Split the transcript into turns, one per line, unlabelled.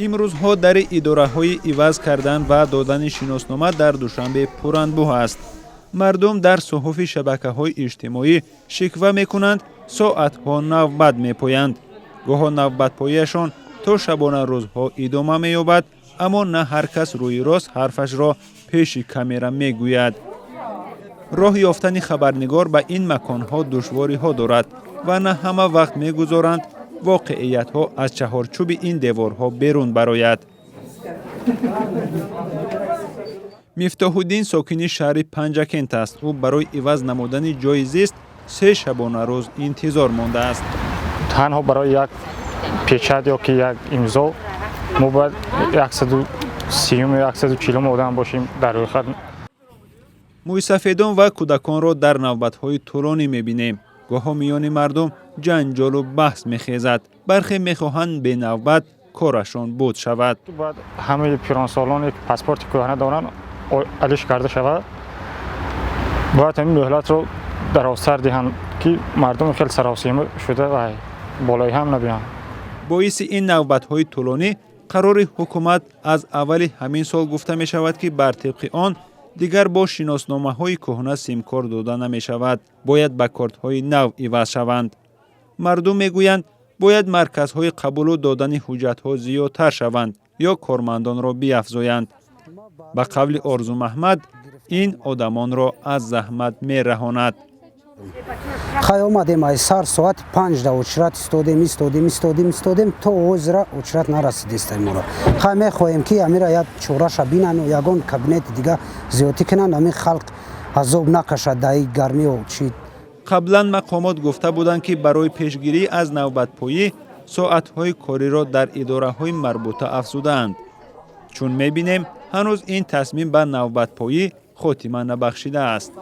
Имрӯзҳо дари идораҳои иваз кардан ва додани шиноснома дар Душанбе пуранбӯҳ аст. Мардум дар суҳуфи шабакаҳои иҷтимоӣ шиква мекунанд, соатҳо навбат мепоянд. Гоҳо навбатпоияшон то шабонарӯзҳо идома меёбад, аммо на ҳар кас рӯи рост ҳарфашро пеши камера мегӯяд. Роҳ ёфтани хабарнигор ба ин маконҳо душвориҳо дорад ва на ҳама вақт мегузоранд воқеиятҳо аз чаҳорчӯби ин деворҳо берун барояд. Мифтоҳуддин сокини шаҳри Панҷакент аст. Ӯ барои иваз намудани ҷойи зист 3 шабонарӯз интизор мондааст.
Танҳо барои як печат ё ки як имзо мо бояд 130-ю 140 одам бошем дар рӯйхат.
Мӯйсафедон ва кӯдаконро дар навбатҳои тӯлонӣ мебинем. Гоҳо миёни мардум ҷанҷолу баҳс мехезад. Бархе мехоҳанд бенавбат корашон буд шавад.
Бояд ҳамаи пиронсолоне ки паспорти кӯҳна доранд, алиш карда шавад. Бояд ҳамин мӯҳлатро дарозтар диҳанд, ки мардум хеле саросима шуда ва болои ҳам набиёнд.
Боиси ин навбатҳои тӯлонӣ қарори ҳукумат аз аввали ҳамин сол гуфта мешавад, ки бар тибқи он дигар бо шиносномаҳои кӯҳна симкор дода намешавад, бояд ба кортҳои нав иваз шаванд. Мардум мегӯянд, бояд марказҳои қабулу додани ҳуҷҷатҳо зиёдтар шаванд ё кормандонро биафзоянд. Ба қавли Орзумаҳмад, ин одамонро аз заҳмат мераҳонад.
Хай, омадем, ай сар соати 5 да очрат истодем, истодем, истодем, истодем, то озира очрат нарасидистем моро. Хай, мехоҳем, ки амира як чораша бинану ягон кабинети дига зиёдтӣ кунанд, ҳамин халқ азоб накашад даи гармио чи.
Қаблан мақомот гуфта буданд, ки барои пешгирӣ аз навбатпоӣ соатҳои кориро дар идораҳои марбута афзудаанд. Чун мебинем, ҳанӯз ин тасмим ба навбатпоӣ хотима набахшидааст.